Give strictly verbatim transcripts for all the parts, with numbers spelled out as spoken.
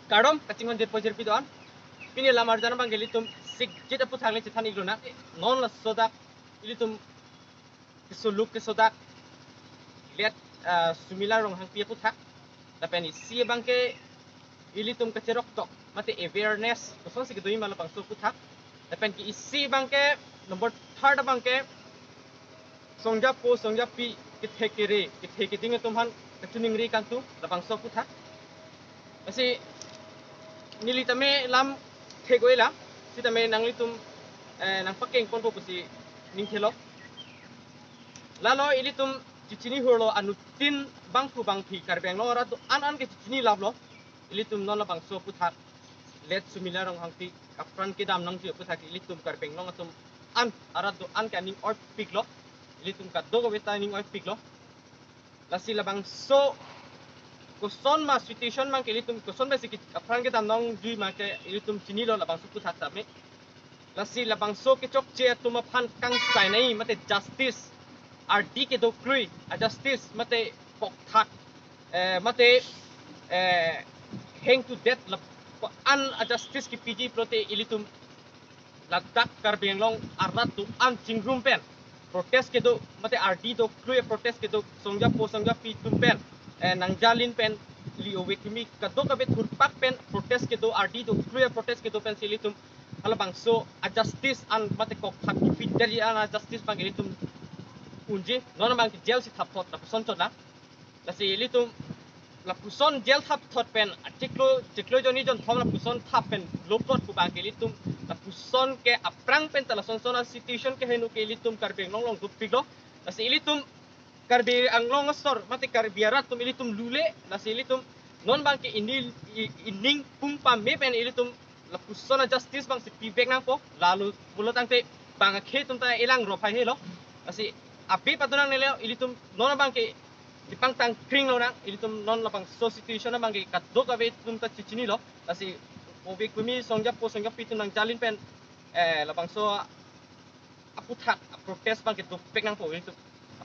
Kardom kachinghon jirpo jirpi do-an. Pini alam arjan abangke ilitum sikjit aphuthak le chethan iklona. Non laso dak ilitum kesoluk kesodak let, ah, Sumila Ronghangpi aphuthak. Lapen isi abangke ilitum kacheroktok mate awareness kosonsi kedo ma labangso aphuthak. Lapen ke isi abangke number third abangke songjapo songjapi kethe kere kethe keding atum aphan kachiningri kangtung labangso aphuthak. Lasi neli tame lam thek-oi lang, sitame nanglitum, eh, nangpakeng ponpo pusi ning thelo. Lalo ilitum chechini hurlo anuttin bangphu bangphi Karbi Anglong arat do-an an ke chechini laplo. Ilitum non labangso aphuthak let Sumila Ronghangpi apran kedam nangji aphuthak ilitum Karbi Anglong atum an arat do-an ke aning oipiklo. Ilitum kadokave ta aning oipiklo. Lasi labangso koson ma situation abangke ilitum koson pensi ke apran kedam nangji abangke ilitum chinilo labangso aphuthak tame. Lasi labangso kechokche atum aphan kangsainai mate justice, ardi kedo krui ajustice mate kokthak, eh, mate, eh, hang to death la an ajustice kepiji pulote ilitum ladak Karbi Anglong arat do-an chingrum pen protest kedo mate ardi do krui protest kedo songjapo songjapi atum pen, eh, nangjalin pen ili ove kimi kadokave thurpak pen protest kedo ardi do krui protest kedo pensi ilitum halabangso ajustice an mate kokthak kepiji an ajustice abang ilitum unji non abangke jail si thapthot lapuson chot lang. Lasi ilitum lapuson jail thapthot pen achiklo chiklo joni jonthom lapuson thap pen loplot pu abangke ilitum lapuson ke aphrang pen ta lasonson asituation kehingno ke ilitum Karbi Anglong along dopiklo. Lasi ilitum Karbi Anglong asor mate Karbi arat atum ilitum lule. Lasi ilitum non abangke ini i- ining pung pame pen ilitum lapuson ajustice abangsi pivek nangpo. Lalo pulo tangte bang akhei atum ta elang rophai helo. Lasi api patu nangnelo ilitum non abangke kepangtang kring lonang ilitum non labangso situation abangke kadokave atum ta chechinilo. Lasi ove kimi songjapo songjapi atum nangjalin pen, eh, labangso aphuthak protest abangke dopik nangpo ilitum.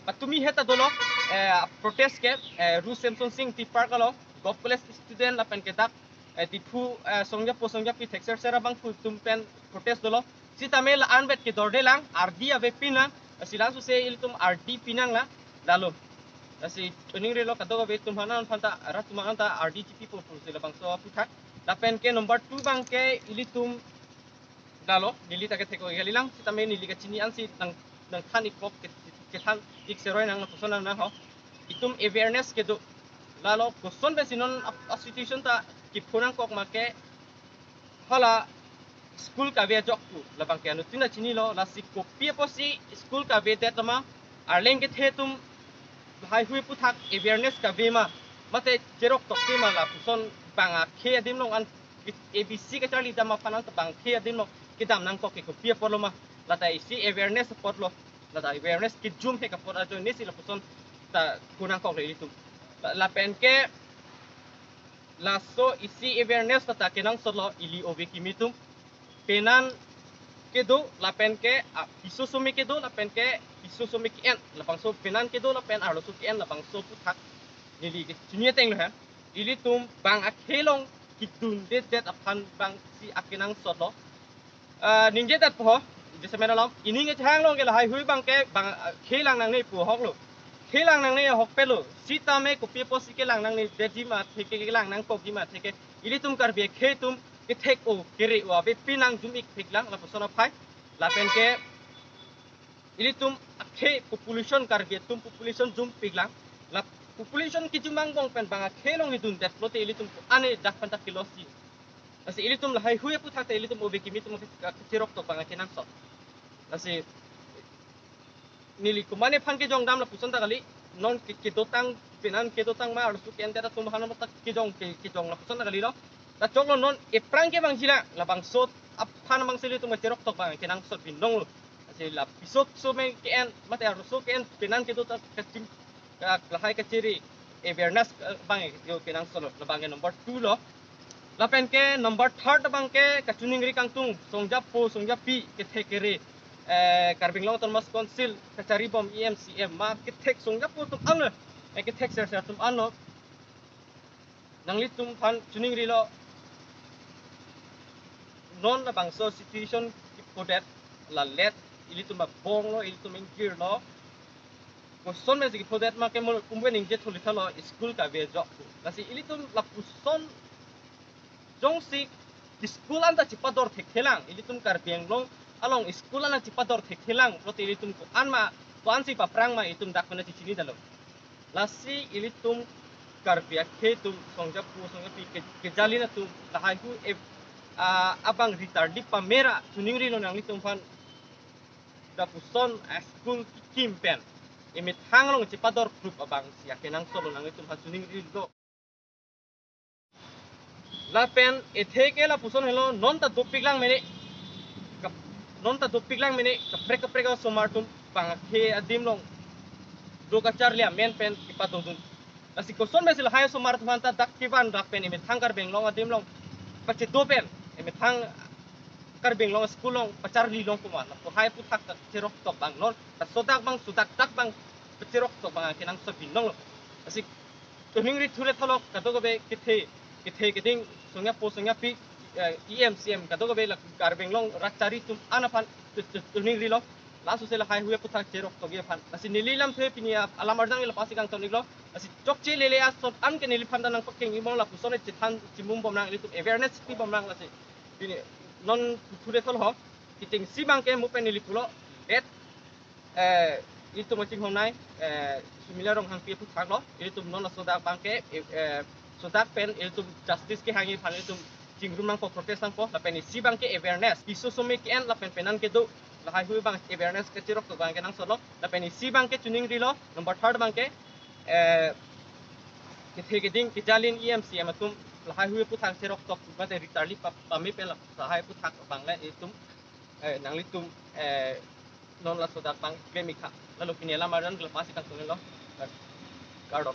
Patumi heta dolo, eh, protest ke, eh, Ru Semsonsing Ingti Park along, Govt College student lapen ke dak, eh, Diphu, eh, songjapo songjapi thekserser abangphu atum pen protest dolo. Sitame la-an vet kedorde lang, ardi avepin lang, silangso se ilitum ardi pinang lang, lalo. Lasi chiningrilo kadokave atum aphan aphan ta, arat atum aphan ta ardi chipipo pusi labangso aphuthak. Lapen ke number two abangke ilitum lalo, neli ta kethek-oi kali lang, sitame neli kachini ansi nang nangthan ikpo ke kethan ik seroi nang lapuson nang nang ho. Itum awareness kedo. Lalo koson pensi non ap- asituation ta kepho nangkok make hala school kave ajok pu labangke anuttin ta chinilo. Lasi kopi apotsi school kavedet ma arleng kethe atum haihui aphuthak awareness kave ma mate cheroktok ke ma lapuson bang akhei adim along an A B C kacharli dam aphan an ta bang akhei adim along kedam nangkok ke kopi apotlo ma lata isi awareness apotlo lata awareness kejum hek apot ajoinesi lapuson ta pho nangkoklo ilitum. La- lapen ke laso isi awareness lata kenangsotlo ili ove kimi atum penan kedo lapen ke, ah, piso some kedo lapen ke piso some ke-en labangso penan kedo lapen arloso ke-en labangso aphuthak neli kechini ateng lo ha. Ilitum bang akhei along kedundedet aphan abangsi akenangsotlo. Ah, ningjedet po, jasemet alam, ining kechang along ke lahaihui abangke bang, ah, akhei lang nangne pu ahoklo. Akhei lang nangne ahok pelo. Sitame kopi apotsi kelang nangnedetji ma atheke kelang nangkokji ma atheke ilitum Karbi akhei atum kethek-o kere-o avepin nangjum ik pik lang lapuson aphai. Lapen ke ilitum akhei population Karbi atum population jum pik lang. La population kejum angbong pen bang akhei along kedundet pulote ilitum ane dak pen dak ke-loss ji. Lasi ilitum lahaihui aphuthak ta ilitum ove kimi atum ke- ke- cheroktok bang akenangsot. Lasi neli komatne aphan kejong dam lapuson ta kali, non ke- kedotang penan kedotang ma arloso ke-endet atum aphan ta kejong ke- kejong lapuson ta kalilo. Ta choklo non ephrang ke bang jila labangso aphan abangsi ilitum cheroktok bang akenangsot binong lo. Lasi la piso some ke-en mate arloso ke-en penan kedotang kachim ka- lahai kachere awareness, eh, bang yo kenangsotlo labangke number two lo. Lapen ke number third abangke kachiningri kangtung songjapo songjapi kethe kere, eh, Karbi Anglong Autonomous Council kachari bom E M C M ma kethek songjapo atum anlo, eh, kethekserser atum anlo. Nanglitum aphan chiningrilo Non labangso situation kiphodet la let, ilitum abong lo, ilitum ingjir lo. Koson mesi kiphodet ma ke mo kumben ingje thuli thalo, school kave jok. Lasi ilitum lapuson jongsi school anta chipador thekthelang, ilitum Karbi Anglong along school anta chipador thekthelang, pulote ilitum ko-an ma, ko-ansi paprang ma ilitum dak pen chichinidetlo. Lasi ilitum Karbi akhei atum, songjapo songjapi ke, kejalin atum, lahai hu e, a, abang ritarli pamera, chuning rilo nanglitum aphan, lapuson a school kekim pen emethang along chipador group abangsi akenangsot lo, nanglitum aphan chuning rilo. Lapen ethe ke lapuson helo, non ta dopik lang mene. Kap-, non ta dopik lang mene, kaprek kaprek osomar atum bang akhei adim along do kacharli amen pen kepadodun. Lasi koson mesi lahai osomar atum aphan ta dak kevan dak pen emethang Karbi Anglong adim along pachedo pen, emethang Karbi Anglong school along pacharli long kuma, lahai aphuthak ta cherok tok abang non, ta sodak abang, sodak dak abang, pacherok tok abang akenangsot binong lo. Lasi chuning ri thule thalok kadokave kethe, kethe keding, songjapo songjapi, eh, E M, C M kadokave la Karbi Anglong rat chari atum an aphan chu-, chu-, chuning rilo. Laso se lahai hui aphuthak cherok tokji aphan. Lasi neli lamthe pini a-, alam arjang la pasi kangton iklo. Lasi chokche lele ason an ke neliphan ta nangpakeng imong, lapuson chethan chimum bom nang, ilitum awareness pi bom nang lasi. Pini non thule thalo ho. Kechengsi abang ke mo pen neli pulo. Let, eh, ilitum achinghon nai, eh, Sumila Ronghangpi aphuthak lo, ilitum non laso dak abang ke, eh, sodak pen ilitum justice kehangji aphan ilitum chingrum nangpo, protest nangpo, lapen isi abang ke awareness, piso some ke-en lapen penan kedo, lahai hui abang awareness kacherok tok abang akenangsot lo, lapen isi abang ke chuning rilo, number third abang ke, eh, kethe keding kejalin E M, C M atum, lahai hui aphuthak cherok tok, mate ritarli pa-, pame pen la, lahai aphuthak abang le ilitum, eh, nanglitum, eh, non laso dak abang klemikha. Lalo pini alam arjang la pasi kangton iklo. Kardom.